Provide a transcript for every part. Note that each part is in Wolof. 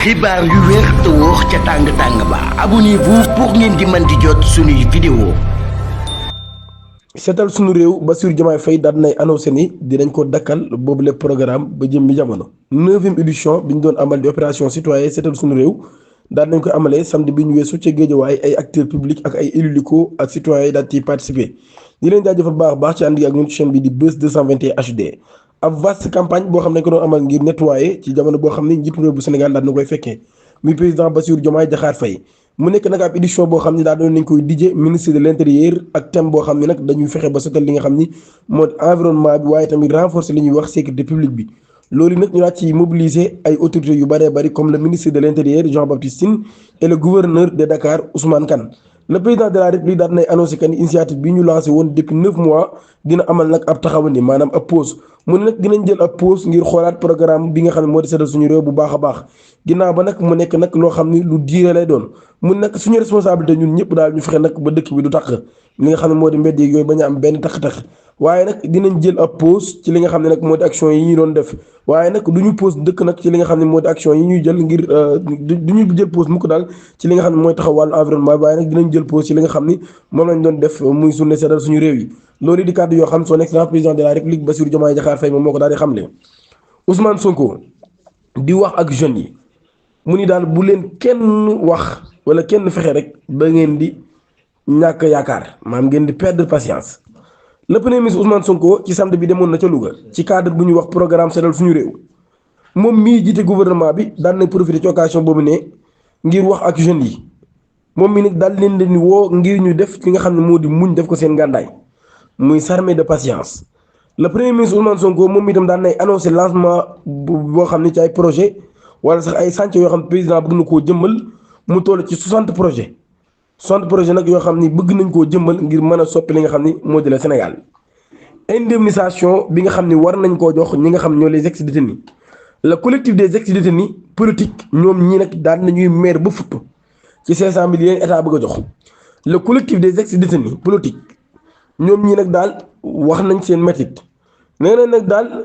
xibaar yu wér te wóor ca tàng-tàng ba abonnez-vous pour ngeen di mën di jot suñuy vidéo. seetal sunu réew Bassirou Diomaye Faye daal nay annoncé ni dinañ ko dakkal boobu lépp programme ba jëm bi jamono 9e édition bi ñu doon amal di opération citoyen seetal sunu réew daal nañ ko amalee samedi bi ñu weesu ca Géejawaay ay acteurs publics ak ay élus locaux ak citoyens yi daal ciy participer di leen jaajëfal baax baax ci ànd gi ak ñun chaîne bi di Buzz 221 HD. ab vaste campagne boo xam ne ko doon amal ngir nettoyer ci jamono boo xam ne njiitu réew bu Sénégal daal na koy fekkee muy président Bassirou Diomaye Diakhar Faye mu nekk nag ab édition boo xam ne daal doon nañ koy dijee ministre de l'intérieur ak thème boo xam ne nag dañuy fexe ba sotal li nga xam ni moo environnement bi waaye tamit renforcer li ñuy wax sécurité publique bi loolu nag ñu daal ci mobiliser ay autorités yu bëree bëri comme le ministre de l'intérieur Jean-Baptiste Tine et le gouverneur de Dakar Ousmane Kane. Le président de la République daal nay annoncé que ni initiative bi ñu lancé woon depuis 9 mois dina amal nag ab taxawandi maanaam ab pause mu ne nag dinañ jël ab pause ngir xoolaat programme bi nga xam ne moo di seetal suñu réew bu baax a baax ginnaaw ba nag mu nekk nag loo xam ni lu diire lay doon mu nekk suñu responsabilité ñun ñëpp daal ñu fexe nag ba dëkk bi du taq li nga xam ne moo di mbedd yeeg yooyu bañ a am benn taq-taq waaye nag dinañ jël ab pause ci li nga xam ne nag moo di action yi ñu doon def waaye nag du ñu pause dëkk nag ci li nga xam ne moo di action yi ñuy jël ngir du ñu jël pause mukk daal ci li nga xam ne mooy taxaw wàllu environnement bi waaye nag dinañ jël pause ci li nga xam ni moom lañ doon def muy journée seetal suñu réew yi loolu di kàddu yoo xam son excellence président de la république Bassirou Diomaye Diakhar Faye moom moo ko daal di xamle Ousmane Sonko di wax ak jeunes yi mu ni daal bu leen kenn wax wala kenn fexe rek ba ngeen di ñàkk yaakaar maanaam ngeen di perdre patience. Le premier ministre Ousmane Sonko ci samedi bi demoon na ca Louga ci cadre bu ñuy wax programme seetal suñu réew moom mii jiite gouvernement bi daan na profité ci occasion boobu ne ngir wax ak jeunes yi moom mii nag daal leen di woo ngir ñu def li nga xam ne moo di muñ def ko seen ngàndaay muy s'armer de patience. Le premier ministre Ousmane Sonko moom itam daan nay annoncé lancement boo xam ne ci ay projet wala sax ay chantier yoo xam ne président bëgg na koo jëmmal mu toll ci 60 projets. 60 projets nag yoo xam ni bëgg nañ koo jëmmal ngir mën a soppi li nga xam ni moo di la Sénégal indemnisation bi nga xam ni war nañ koo jox ñi nga xam ñoo les ex-détenus le collectif des ex-détenus politique ñoom ñi nag daal nañuy meer ba futtu ci 500 millions état bëgg a jox le collectif des ex-détenus politique ñoom ñi nag daal wax nañ seen métit nee na nag daal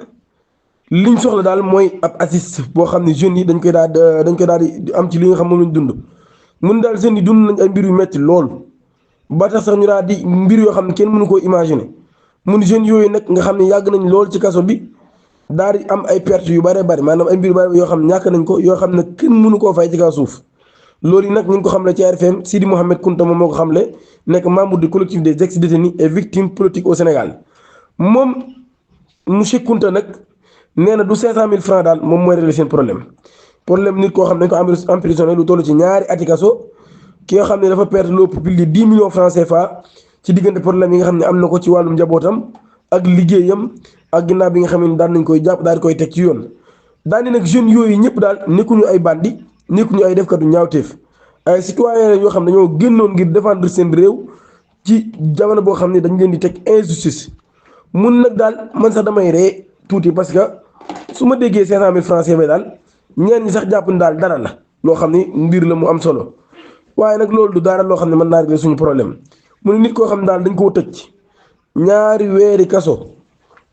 liñ soxla daal mooy ab assist boo xam ne jeunes yi dañ koy daal di am ci li nga xam moom lañ dund mun daal jeunes yi dund nañ ay mbir yu metti lool ba tax sax ñu daal di mbir yoo xam ne kenn mënu koo imaginer mun jeunes yooyu nag nga xam ne yàgg nañ lool ci kaso bi daal di am ay pertes yu bëree bëri maanaam ay mbir yu bëri yoo xam ne ñàkk nañ ko yoo xam ne kenn mënu koo fay ci kaw suuf loolu yi nag ñu ngi ko xamle ci RFM Sidi Mohamed Kounta moom moo ko xamle nekk membre du collectif des ex-détenus et victimes politiques au Sénégal moom monsieur Kounta nag nee na du 500 000 francs daal moom mooy régler seen problème nit koo xam ne dañ ko emprisonné lu toll ci ñaari ati kaso ki nga xam ne dafa perte lu plus de 10 millions francs CFA ci diggante problème yi nga xam ne am na ko ci wàllum njabootam ak liggéeyam ak ginnaaw bi nga xam ne daan nañ koy jàpp daal di koy teg ci yoon daani nag jeunes yooyu ñëpp daal nekkuñu ay bandi nekkuñu ay defkatu ñaawteef ay citoyens yoo xam ne dañoo génnoon ngir défendre seen réew ci jamono boo xam ne dañ leen di teg injustice mun nag daal man sax damay ree tuuti parce que su ma déggee 500 000 francs CFA daal ñeen ñi sax jàpp ni daal dara la loo xam ni mbir la mu am solo waaye nag loolu du dara loo xam ne mën naa régler suñu problème mu ne nit koo xam ne daal dañ koo tëj ñaari weeri kaso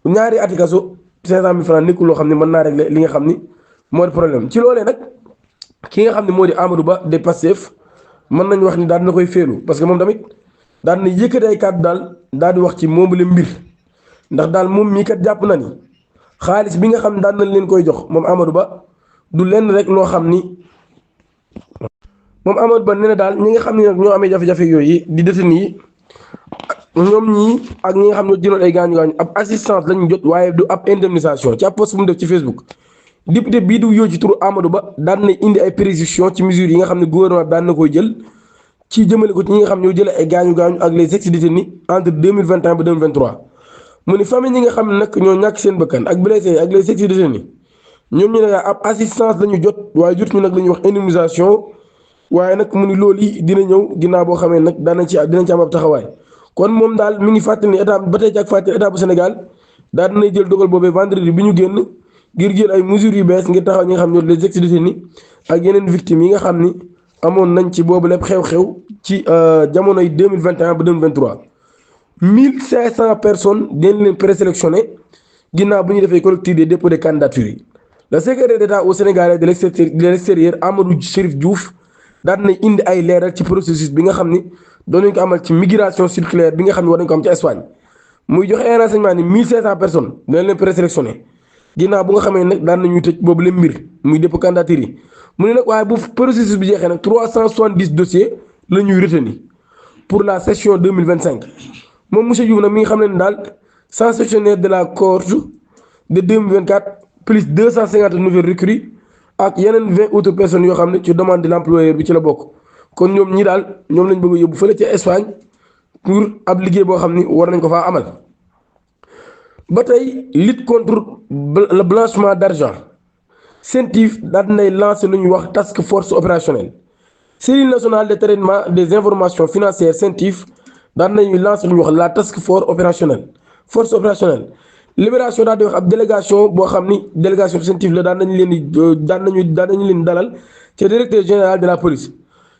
ñaari ati kaso 500 000 francs nekkul loo xam ne mën naa régler li nga xam ni moo di problème ci loolee nag ki nga xam ne moo di Amadou Ba de Pastef mën nañu wax ni daal dina koy féelu parce que moom tamit daal na yëkkati ay kàddu daal di wax ci moomu la mbir ndax daal moom mii kat jàpp na ni xaalis bi nga xam ne daan nañ leen koy jox moom Amadou Ba du lenn rek loo xam ni moom Amadou Ba nee na daal ñi nga xam ne nag ñoo amee jafe-jafe yooyu di détenu yi ñoom ñii ak ñi nga xam ne ñoo jëloon ay gaañu ab assistance lañu jot waaye du ab indemnisation ci ab post bu mu def ci Facebook député bii du yoo ci turu Amadou Ba daan na indi ay précision ci mesures yi nga xam ne gouvernement daan na koy jël ci jëmale ko ci ñi nga xam ne ñoo jëlee ay gaañu ak les ex-détenus entre 2021 ba 2023 mu ni famille ñi nga xam ne nag ñoo ñàkk seen bëkkan ak blessé ak les ex-détenus ñoom ñu ne ab assistance lañu jot waaye jot ñu nag la ñuy wax indemnisation waaye nag mu ni loolu yi dina ñëw ginnaaw boo xamee nag dinañ ci am ab taxawaay kon moom daal mi ngi fàttali ni état ba tey ci ak fàttali état bu Sénégal daal dinay jël dogal boobee vendredi bi ñu génn ngir jël ay mesures yu bees ngir taxaw ñi nga xam ñoo les ex-détenus ak yeneen victimes yi nga xam ni amoon nañ ci boobu lépp xew-xew ci jamonoy 2021 ba 2023 1500 personnes dañ leen présélectionné ginnaaw bu ñu defee collectif des dépôts de candidature yi le secrétaire d'État au Sénégal de l'extérieur Amadou Chérif Diouf daan na indi ay leeral ci processus bi nga xam ni doon nañ ko amal ci migration circulaire bi nga xam ne war nañ ko am ci Espagne muy joxe ay renseignement ni 1500 personnes dinañ leen présélectionné ginnaaw bu nga xamee nag daan nañuy tëj boobu leen mbir muy dépôt candidature yi mu ne nag waaye bu processus bi jeexee nag 370 dossiers la ñuy retenir pour la session 2025 moom monsieur Diouf nag mi nga xam ne ni daal 100 sectionnaires de la cohorte de 2024 plus 250 nouvelles recrues ak yeneen 20 autres personnes yoo xam ne ci demande de l'employeur bi ci la bokk kon ñoom ñi daal ñoom lañ bëgg a yóbbu fële ca Espagne pour ab liggéey boo xam ni war nañ ko faa amal. ba tey lutte contre le blanchiment d'argent CENTIF daal dinay lancé lu ñuy wax task force opérationnelle cellule nationale de traitement des informations financières CENTIF daal nañuy lancé lu ñuy wax la task force opérationnelle libération daal di wax ab délégation boo xam ni délégation CENTIF la daan nañu leen dalal ci directeur général de la police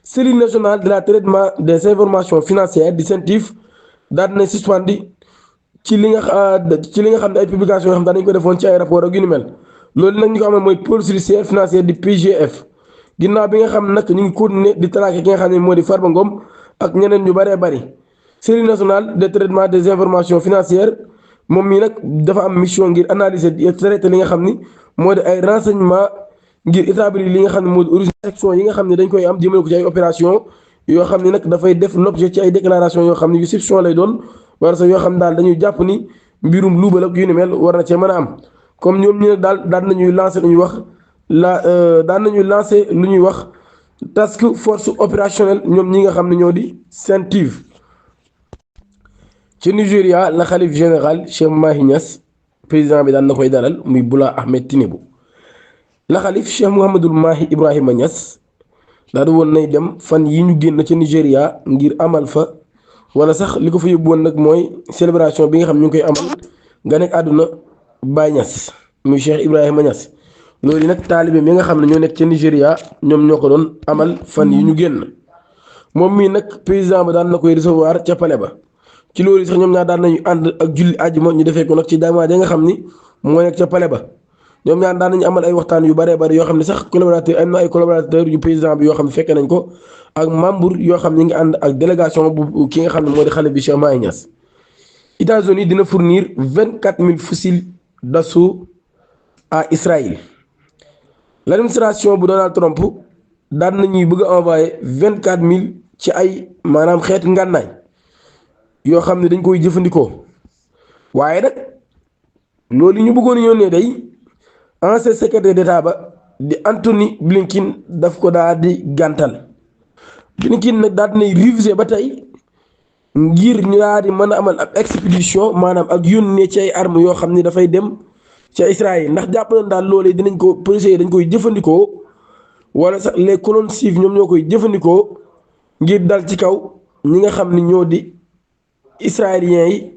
cellule nationale de la traitement des informations financières di CENTIF daal dina suspendi ci li nga xam ne ay publication yoo xam daan nañu ko defoon ci ay rapport ak yu ni mel loolu nag ñu ko amal mooy pôle judiciaire financier di PGF ginnaaw bi nga xam nag ñu ngi continuer di traquer ki nga xam ne moo di Farba Ngom ak ñeneen ñu bëree bëri cellule nationale de traitement des informations financières moom mii nag dafa am mission ngir analyser et traiter li nga xam ni moo di ay renseignements ngir établir li nga xam ne moo di origine section yi nga xam ne dañ koy am jëmale ko ci ay opération yoo xam ne nag dafay def l'objet ci ay déclaration yoo xam ne yu soupçon lay doon wala sax yoo xam daal dañuy jàpp ni mbirum luubal ak yu ni mel war na cee mën a am comme ñoom ñu ne daal daan nañuy lancer lu ñuy wax lu ñuy wax task force opérationnelle ñoom ñi nga xam ne ñoo di CENTIF. ci Nigéria la xalif général Cheikh Mahi Niass président bi daan na koy dalal muy Bola Ahmed Tinubu la xalif Cheikh Mouhamadul Mahi Ibrahima Niass daal di woon nay dem fan yi ñu génn ca Nigéria ngir amal fa wala sax li ko fa yóbbu woon nag mooy célébration bi nga xam ñu ngi koy amal nga nekk àdduna Baye Niass muy Cheikh Ibrahima Niass loolu nag taalibe mi nga xam ne ñoo nekk ca Nigéria ñoom ñoo ko doon amal fan yi ñu génn moom mii nag président ba daan na koy recevoir ca palais ba. ci loolu sax ñoom ñaar daan nañu ànd ak julli àjjuma ñu defee ko nag ci damaa ja nga xam ni moo nekk ca palais ba ñoom ñaar daan nañu amal ay waxtaan yu bëree bëri yoo xam ne sax am na ay collaborateur yu président bi yoo xam ne fekkee nañ ko ak membre yoo xam ne ñu ngi ànd ak délégation bu ki nga xam ne moo di xale bi Cheikh Mahi Niass. États-Unis dina fournir 24 000 fusiles d'assaut à Israël l'administration bu Donald Trump daan nañuy bëgg a envoyer 24 000 ci ay maanaam xeeti ngànnaay yoo xam ne dañ koy jëfandikoo waaye nag loolu ñu bëggoon ñoo ne day ancien secrétaire d'État ba di Anthony Blinken daf ko daal di gàntal Blinken nag daal dinay réviser ba tey ngir ñu daal di mën a amal ab expédition maanaam ak yónnee ci ay armes yoo xam ne dafay dem ci Israël ndax jàpp nañ daal loolee dinañ ko policiers dañ koy jëfandikoo wala sax les colonnes civiles ñoom ñoo koy jëfandikoo ngir dal ci kaw ñi nga xam ni ñoo di israéliens yi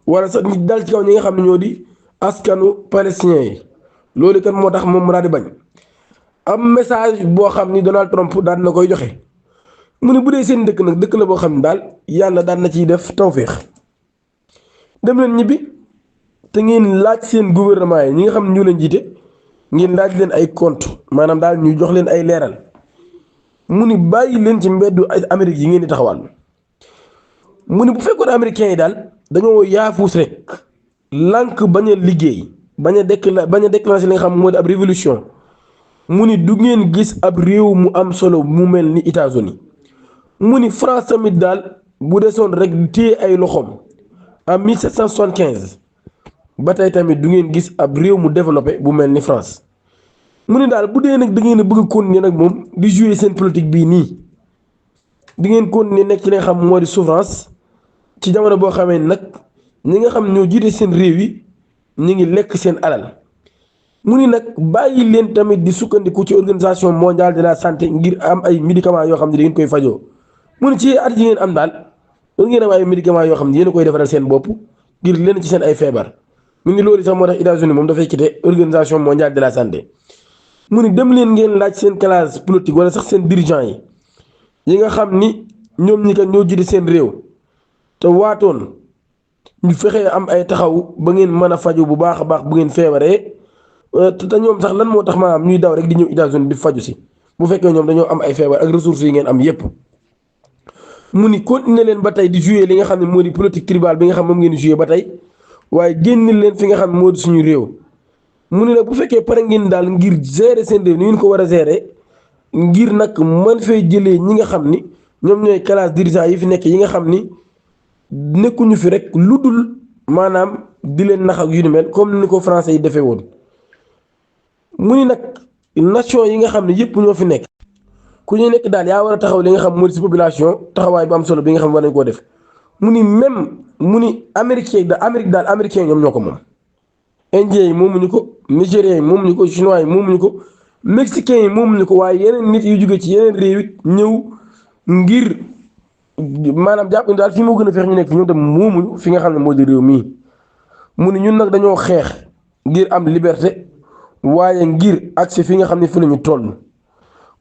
wala sax ñu dal ci kaw ñi nga xam ne ñoo di askanu palestiniens yi loolu kan moo tax moom mu daal di bañ am message boo xam ni Donald Trump daal na koy joxe mu ne bu dee seen dëkk nag dëkk la boo xam ne daal yàlla daal na ciy def tawféex dem leen ñibbi te ngeen laaj seen gouvernement yi ñi nga xam ne ñu leen jiite ngeen laaj leen ay compte maanaam daal ñu jox leen ay leeral mu ni bàyyi leen ci mbeddu Amérique yi ngeen di taxawal. mu ni bu fekkoon américains yi daal dañoo yaafuus rek lànk bañ a liggéey bañ a déclencher li nga xam moo di ab révolution mu ni du ngeen gis ab réew mu am solo mu mel ni États-Unis mu ni France tamit daal bu desoon rek téye ay loxoom en 1775 ba tey tamit du ngeen gis ab réew mu développé bu mel ni France mu ni daal bu dee nag da ngeen a bëgg a continuer nag moom di jouer seen politique bii nii di ngeen continuer nekk ci li nga xam moo di souffrance ci jamono boo xamee nag ñi nga xam ñoo jiite seen réew yi ñu ngi lekk seen alal mu ni nag bàyyi leen tamit di sukkandiku ci organisation mondiale de la santé ngir am ay médicaments yoo xam ne da ngeen koy fajoo mu ni ci at yi ngeen am daal da ngeen am ay médicaments yoo xam ne yéen a koy defaral seen bopp ngir leen ci seen ay feebar mu ni loolu sax moo tax États-Unis moom dafay quitté organisation mondiale de la santé mu ni dem leen ngeen laaj seen classe politique wala sax seen dirigeant yi nga xam ni ñoom ñi kat ñoo jiite seen réew te waatoon ñu fexe am ay taxaw ba ngeen mën a faju bu baax a baax bu ngeen feebaree te ñoom sax lan moo tax maanaam ñuy daw rek di ñëw États-Unis di faju si bu fekkee ñoom dañoo am ay feebar ak ressources yi ngeen am yépp mu ni continuer leen ba tey di jouer li nga xam ne moo di politique tribale bi nga xam moom ngeen di jouer ba tey waaye génnil leen fi nga xam ne moo di suñu réew mu ni nag bu fekkee pare ngeen daal ngir gérer seen réew ni ngeen ko war a gérer ngir nag man fay jëlee ñi nga xam ni ñoom ñooy classe dirigeant yi fi nekk yi nga xam ni nekkuñu fi rek lu dul maanaam di leen nax ak yu ni mel comme ni ko français yi defee woon mu ni nag nation yi nga xam ne yëpp ñoo fi nekk ku ñu nekk daal yaa war a taxaw li nga xam moo di si population taxawaay bu am solo bi nga xam war nañ koo def mu ni même mu ni Amérique daal américain ñoom ñoo ko moom indien yi moomuñu ko nigériens yi moomuñu ko chinois yi moomuñu ko mexicains yi moomuñu ko waaye yeneen nit yu jóge ci yeneen réew it ñëw ngir maanaam jàpp ni daal fii moo gën a feex ñu nekk fi ñoom tam moomuñu fi nga xam ne moo di réew mii mu ni ñun nag dañoo xeex ngir am liberté waaye ngir accès fi nga xam ne fi la ñu toll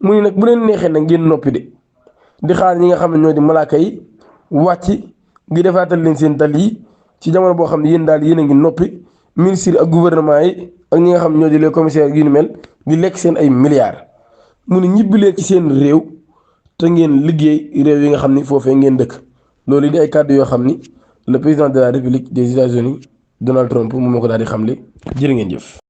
mu ni nag bu leen neexee nag ngeen noppi di xaar ñi nga xam ne ñoo di malaaka yi wàcc ngi defaatal leen seen dal yi ci jamono boo xam ne yéen daal yéen a ngi noppi ministre ak gouvernement yi ak ñi nga xam ne ñoo di les commissaires yu ni mel di lekk seen ay milliards mu ni ñibbi leen ci seen réew te ngeen liggéey réew yi nga xam ni foofee ngeen dëkk loolu di ay kàddu yoo xam ni le président de la République des États-Unis Donald Trump moom moo ko daal di xamle jërë ngeen jëf.